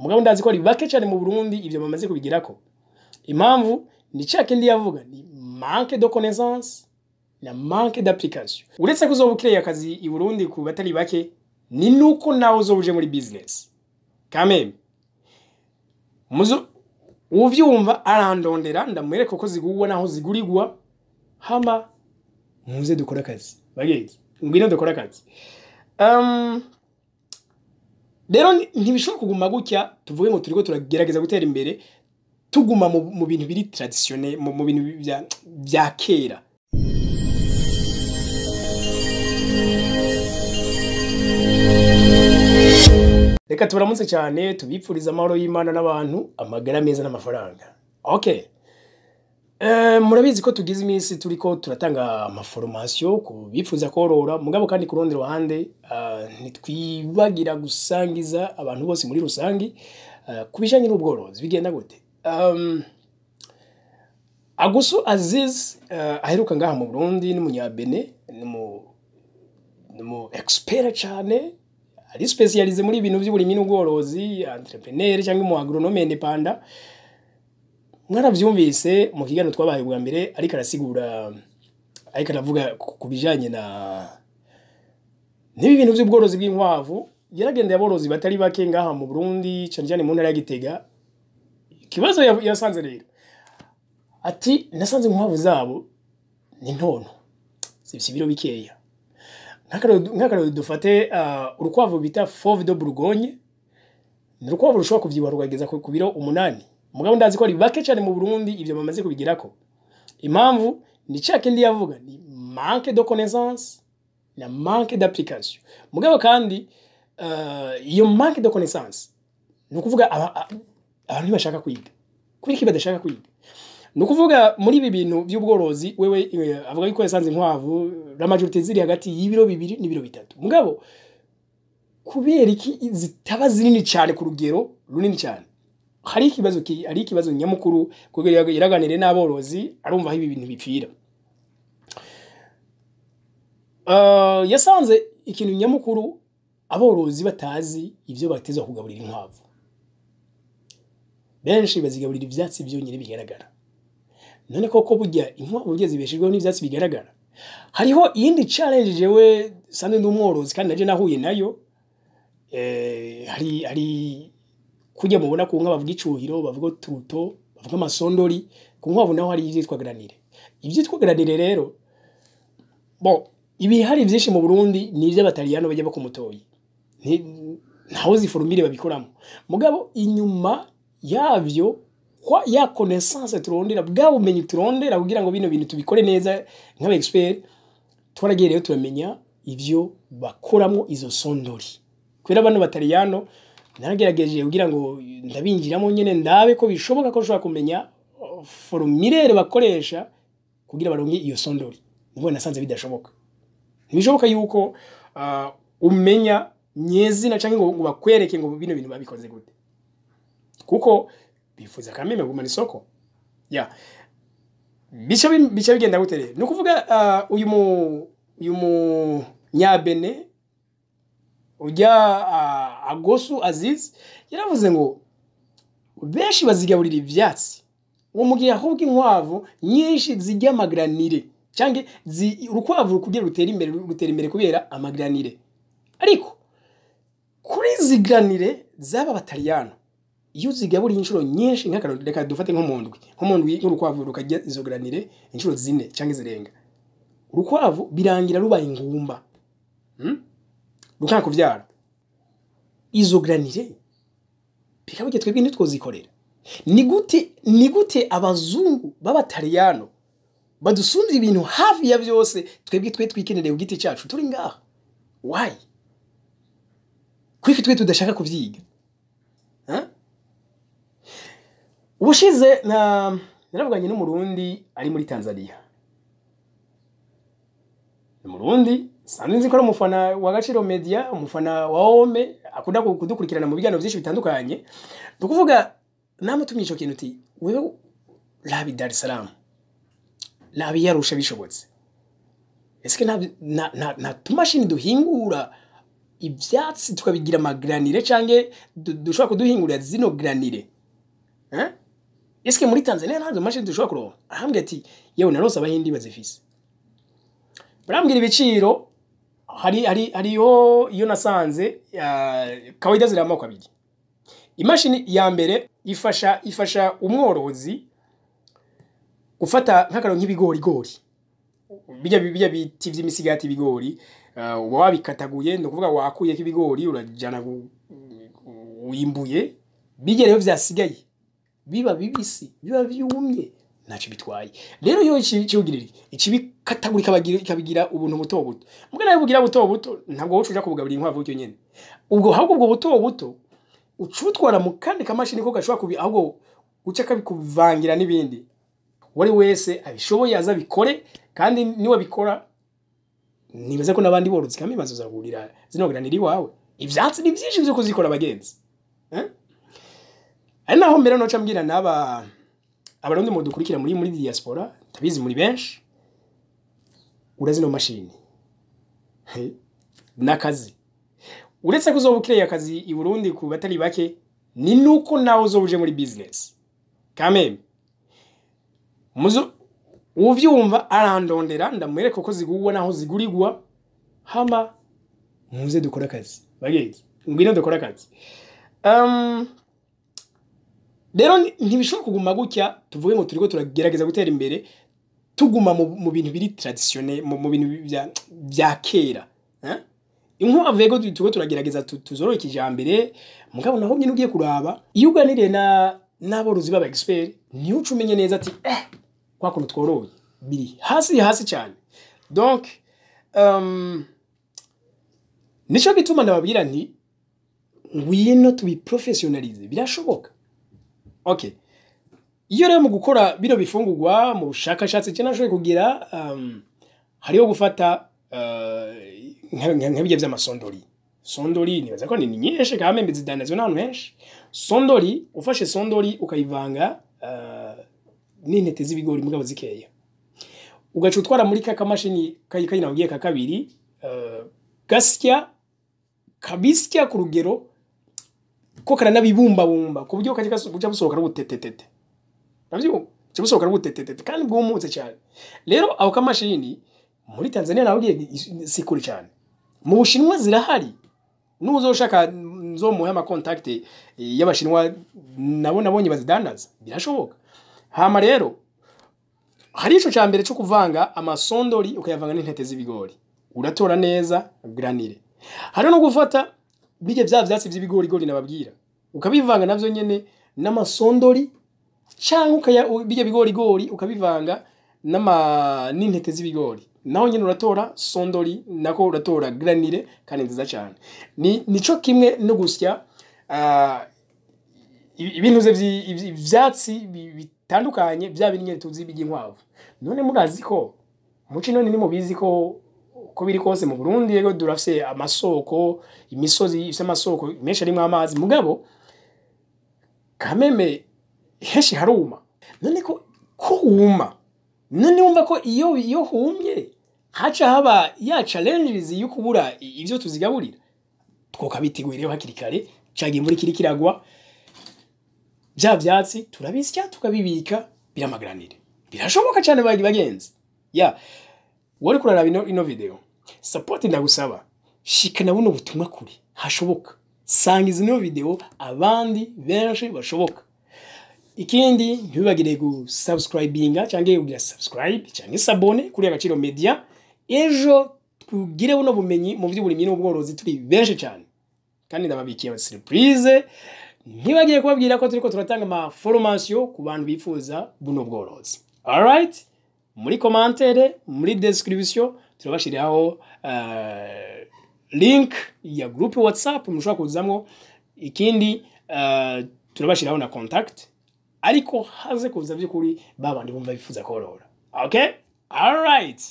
Mugabo ndazi ko ari bake cyane mu Burundi ivyo bamaze kubigirako. Impamvu ni cya kindi yavuga, ni manque de connaissance na manque d'application. Uretse ko uzoba ukireye akazi i Burundi ku batari bake, ni nuko nawe uzoba uje muri business kameme. Muzo uvyumva arandondera, ndamwereka uko zigurwa naho zigurirwa, hama muze dukore akazi. Bagenzi, ngwino dukore akazi. Rero ntibishobora kuguma gutya tuvuge ngo turiko turagerageza gutera imbere tuguma mu bintu biri traditionnel, mu bintu vya kera. Reka tubaramutse cyane, tubipfuriza amahoro y'Imana n'abantu, amagara meza n'amafaranga. Okay. Murabizi ko tugize iminsi turiko turatanga amaformation ku bifuza korora, mugabo kandi ku rundi ruhande ntitwibagira gusangiza abantu bose muri rusangi kubijanye n'ubworozi bigenda gute. Agusu Aziz aheruka ngaha mu Burundi, n'umunyabene, ni expert cyane, ari spécialisé muri ibintu by'uburimyi n'ubworozi, entrepreneur cyangwa mu agronome indépendant. Mwaravyumvise mu kiganiro twabaye bwa mbere, ariko arasigura, ariko aravuga ku bijanye na n'ibi bintu by'ubworozi bw'inkwavu. Yaragendeye aborozi batari bake ngaha mu Burundi, cyane cyane mu ntara ya Gitega. Ikibazo yasanze rero, ati nasanze inkwavu zabo ni ntono, zifise ibiro bikeya. Nk'akarorero dufate urukwavu bita Fauve de Bourgogne, ni urukwavu rushobora kuvyibuha rukageza ku biro 8. Mugabo ndazi ko ari bake cyane mu Burundi ivyo bamaze kubigirako. Impamvu ni cya kindi yavuga, ni manque de connaissance na manque d'application. Mugabo kandi iyo manque de connaissance ni ukuvuga abantu ntibashaka kwiga. Kubera iki badashaka kwiga? Ni ukuvuga muri ibi bintu by'ubworozi, wewe avuga yuko yasanze inkwavu la majorité ziri hagati y'ibiro 2 n'ibiro 3. Mugabo kubera iki zitaba zinini cyane ku rugero runini cyane? Hari ikibazo ki, ari ikibazo nyamukuru, kuko yaraganire n'aborozi arumva aho ibi bintu bipfira. Yasanze ikintu nyamukuru aborozi batazi ivyo batezwa kugaburira inkwavu. Benshi bazigaburira ivyatsi byonyine bigaragara. None koko burya inkwavu burya zibeshejweho n'ivyatsi bigaragara? Hariho iyindi challenge jewe sanzwe ndi umworozi kandi naje nahuye nayo. Hari kujya mubona ku nka bavuga icuhiro, bavuga turuto, bavuga amasondori, ku nkwavu naho hari ivyitwa granire. Ivyitwa granire rero, bon, ibihari vyinshi mu Burundi ni ivy'abataliyano bajya bakumutoyi. Ntaho ziforumire babikoramo. Mugabo inyuma yavyo kwa ya connaissance turondera, bwa bumenyi turondera kugira ngo bino bintu tubikore neza nk'aba expert, twaragiye rero turamenya ivyo bakoramo izo sondori. Kubera bano bataliyano naragerageje kugira ngo ndabinjiramo nyene ndabe ko bishoboka ko nshobora kumenya formulaire bakoresha kugira baronke iyo sondori. Nubwo nasanze bidashoboka. Ntibishoboka yuko umenya nyezina canke ngo bakwereke ngo bino bintu babikoze gute. Kuko bifuza kameme kugumana isoko. Ya. Bica bigenda gute rero? Ni ukuvuga uyu mu nyabene ujya Agosu Aziz yaravuze ngo benshi bazigaburira ivyatsi. Uwo mugihe ahubwo inkwavu nyinshi zijya amagranire, canke urukwavu kugira rutera imbere, rutera imbere kubera amagranire. Ariko kuri zigranire z'aba bataliyano, iyo uzigaburiye inshuro nyinshi, nk'akarorero reka dufate nko mu ndwi nk'urukwavu rukarya izo granire inshuro 4 canke zirenga, urukwavu birangira rubaye ingumba, rukanka kuvyara. Izo granire bikaba twebwe ntitwozikorera. Ni gute abazungu b'abataliyano badusumvye ibintu hafi ya vyose, twebwe twe twikenere ku giti cyacu turi ngaha? Why? Kwiki twe tudashaka kuvyiga? Ubushize naravuganye n'umurundi ari muri Tanzania. Umurundi sanzwe nzi ko ari umufana wa Gaciro Media, umufana wa Ome, akunda kudukurikirana mu biganiro byinshi bitandukanye. Tukuvuga namutumye ico kintu uti wewe labi Dar es Salaam, labi Yarusha bishobotse. Eske nta tumashini duhingura Ivyatsi tukabigira ama granulés, canke dushobora kuduhingurira zino granulés, eh? Eske muri Tanzania ntazo mashini dushobora kuronka? Arambwira ati: "Yewe, narose Abahindi bazifise." Barambwira ibiciro. Hariho iyo nasanze kawaida ziri amoko abiri. Imashini ya mbere ifasha umworozi gufata nk'akararo nk'ibigorigori, bijya biti vy'imisigati, ibigori uba wabikataguye, ni ukuvuga wakuyeko ibigori, urajana wimbuye bijya. Rero vyasigaye biba bibisi, biba vyumye, ntacyo bitwaye. Rero iyo ikiwugirira ikibikatagura, ikabigira ubuntu buto buto, mbwa nawe bugira buto buto, ntabwo woca uja kubugaburira inkwavu gutyo nyene. Ubwo ahubwo ubwo buto buto uca ubutwara mu kandi kamashini ko gashobora kubi, ahubwo guca kabikuvangira n'ibindi. Uwari wese abishoboye aza abikore, kandi niwe abikora nibaza ko n'abandi borozi kandi bazozagurira zino granulés iwawe. Ivyatsi ni vyinshi vyo kuzikora, abagenzi, eh? Ari naho mbere noca mbwira n'aba Abarundi mudukurikira muri diaspora, ndabizi muri benshi, ura zino mashini. He, n'akazi. Uretse ko uzoba ukireye akazi i Burundi ku batari bake, ni nuko nawe uzoba uje muri business kameme. Muzo uvyumva arandondera, ndamwereka uko zigurwa naho zigurirwa, hama muze dukore akazi. Bagenzi, ngwino dukore akazi. Rero ntibishobora kuguma gutya, tuvuge ngo turiko turagerageza gutera imbere tuguma mu bintu biri traditionnel, mu bintu vya kera, eh? Inkwavu, yego, turiko turagerageza tuzorore kijambere, mugabo naho nyine ugiye kuraba, iyo uganiriye na n'aborozi b'aba expert, niho uca umenye neza ati kwa kuntu tworoye biri hasi hasi cyane. Donc nico gituma ndababwira nti ngwino tubiprofessionnalize, birashoboka. Okay, iyo rero mu gukora bino bifungurwa, mu bushakashatsi je nashoboye kugira, hariho gufata nka bijya vy'amasondori. Sondori nibaza ko ni nyinshi kamembe, zidandazwa n'ahantu henshi. Sondori, ufashe sondori ukayivanga n'intete z'ibigori mugabo zikeya, ugaca utwara muri ka kamashini kayi nabwiye ka kabiri, gasya, kabisya ku rugero ko karanabibumbabumba, ku buryo kaje buca busohoka ari ubutetetete. Uravyumva? Buca busohoka ari ubutetetete kandi bwumutse cyane. Rero ako kamashini muri Tanzania nabwiye si kure cyane, mu Bushinwa zirahari. N'uzoshaka nzomuhe ama contacts y'Abashinwa, nabo nabonye bazidandaza, birashoboka. Hama rero hari ico ca mbere co kuvanga amasondori, ukayavanga n'intete z'ibigori, uratora neza granulé. Hari no gufata bijya vya vyatsi vy'ibigorigori nababwira, ukabivanga navyo nyene n'amasondori, canke bijya bigorigori ukabivanga n'intete z'ibigori, naho nyene uratora sondori, nako uratora granulé kandi nziza cyane. Ni nico kimwe no gusya ibintu ivyatsi bitandukanye, bya bindi nyene tuzi by'inkwavu. None murazi ko muci, none nimubizi ko biri kose mu Burundi, yego, durafise amasoko, imisozi ifise amasoko menshi arimwo amazi, mugabo kameme henshi haruma. None ko huma, none wumva ko iyo humye haca haba ya challenges yo kubura ivyo tuzigaburira. Twokabiteguye rero hakiri kare, cagiye imvura ikiri kiragwa, bya vyatsi turabisya, tukabibika, birama granulé. Birashoboka cyane, bagenzi. Ya wari kuraraba ino video, support ndagusaba, shikana buno butumwa kure hashoboka, sangiza ino video abandi benshi bashoboka. Ikindi, ntibibagire gusubscribinga cyangwa kugira subscribe cyangwa s'abonner kuri Agaciro Media. Ejo tugire buno bumenyi mu by'uburimyi n'ubworozi turi benshi cyane, kandi ndababikiye surprise. Ntibagiye kubabwira ko turiko turatanga ama formation ku bantu bifuza buno bworozi. Alright, muri commentaire, muri description turabashiriraho link ya groupe WhatsApp mushobora kuzamwo. Ikindi, turabashiraho na contact, ariko haze kuza by'ukuri babandi bumva bifuza korora. Okay, alright.